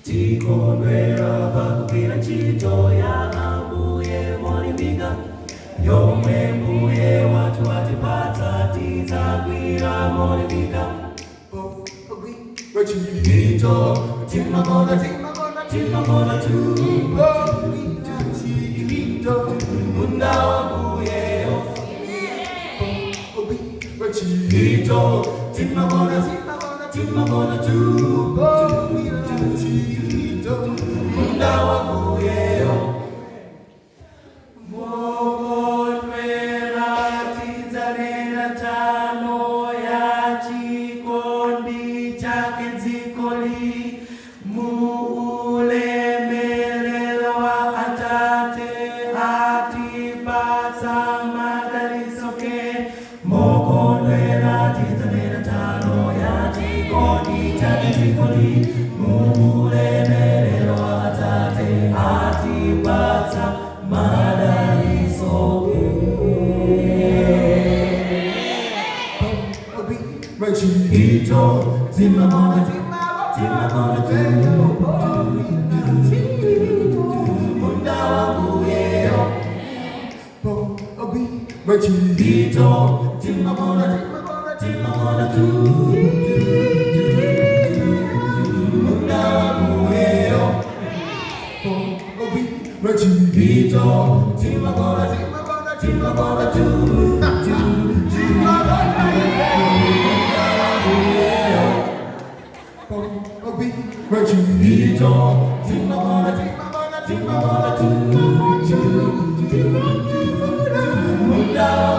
Tikondwera pakugwira ntchito ya Ambuye molimbika, yomwe Mbuye wathu watipatsa, tidzagwira molimbika. Ntchito timakonda, timakonda tu munda wa Mbuyeyo. Ntchito timakonda, timakonda tu munda wa Mbuyeyo. Mokondwera tidzanena nthano ya chikondi chake dzikoli, muulemerero wa Atate atipatsa madalitso ke. Mokondwera tidzanena nthano ya chikondi chake dzikoli, muulemerero wa Atate atipatsa madalitso ke. Ntchito timakonda, timakonda tu munda wa Mbuyeyo. Ntchito timakonda, timakonda tu munda wa Mbuyeyo. Ntchito timakonda, timakonda tu munda wa Mbuyeyo. Ntchito timakonda, timakonda tu munda wa